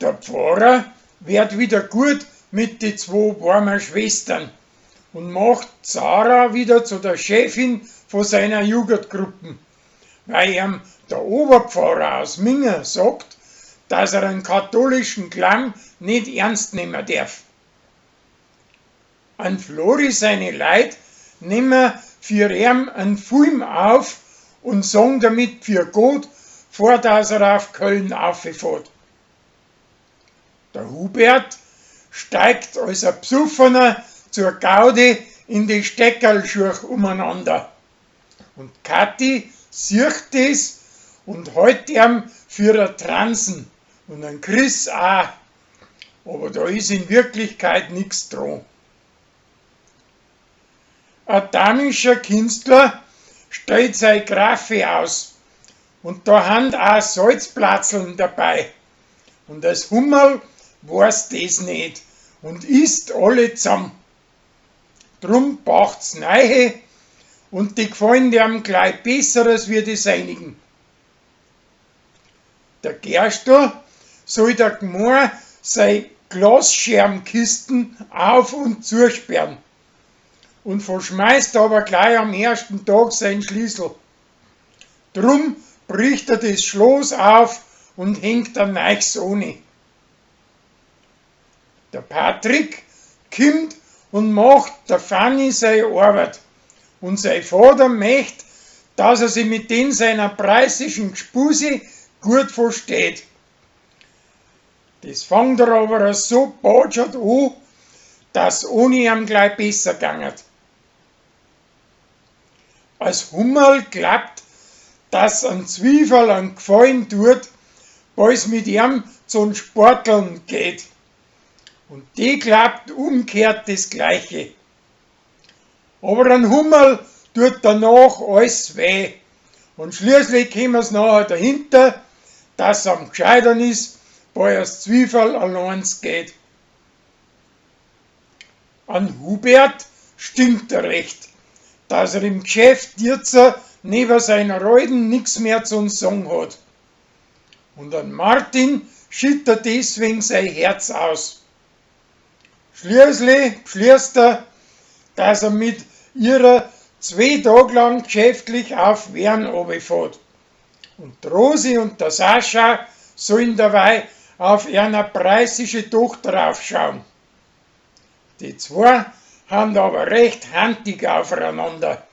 Der Pfarrer werd wieder gut mit die zwo Wormer Schwestern und macht Sarah wieder zu der Chefin von seiner Jugendgruppen, weil ihm der Oberpfarrer aus Minga sagt, dass er einen katholischen Klang nicht ernst nehmen darf. An Flori seine Leut nehmen für ihn einen Film auf und sagen damit für Gott, vor dass er auf Köln auffährt. Der Hubert steigt als ein Besoffener zur Gaudi in die Steckerlschuch umeinander. Und Kathi sieht das und hält ihm für a Transen und an Chris auch. Aber da ist in Wirklichkeit nix dran. Ein damischer Künstler stellt sei Graffe aus und da han auch Salzplatzeln dabei. Und das Hummerl weiß das nicht und isst alle zusammen. Drum bacht's neue und die gefallen dem gleich besser als wir die seinigen. Der Gerstl soll der Gmor sei Glasschermkisten auf- und zusperren und verschmeißt aber gleich am ersten Tag sein Schlüssel. Drum bricht er das Schloss auf und hängt ein neues ohne. Der Patrick kommt und macht der Fanny seine Arbeit und sein Vater möcht, dass er sich mit den seiner preußischen Gspusi gut versteht. Das fängt er aber so batschert an, dass ohne ihm gleich besser gangert. Als Hummerl glaubt, dass ein Zwiefel einen Gefallen tut, weil's mit ihm zum Sporteln geht. Und die glaubt umgekehrt das Gleiche. Aber ein Hummerl tut danach alles weh. Und schließlich kommen's nachher dahinter, dass am gescheitern ist, weil das Zwiefel allein geht. An Hubert stinkt er recht, dass er im Geschäft jetzt neben seiner Alten nix mehr zum Sagen hat. Und an Martin schütt er deswegen sein Herz aus. Schließlich beschließt er, dass er mit ihrer 2 Tage lang geschäftlich auf Wern runterfährt. Und die Rosi und der Sascha sollen dabei auf einer preußische Tochter aufschauen. Die zwei haben aber recht handig aufeinander.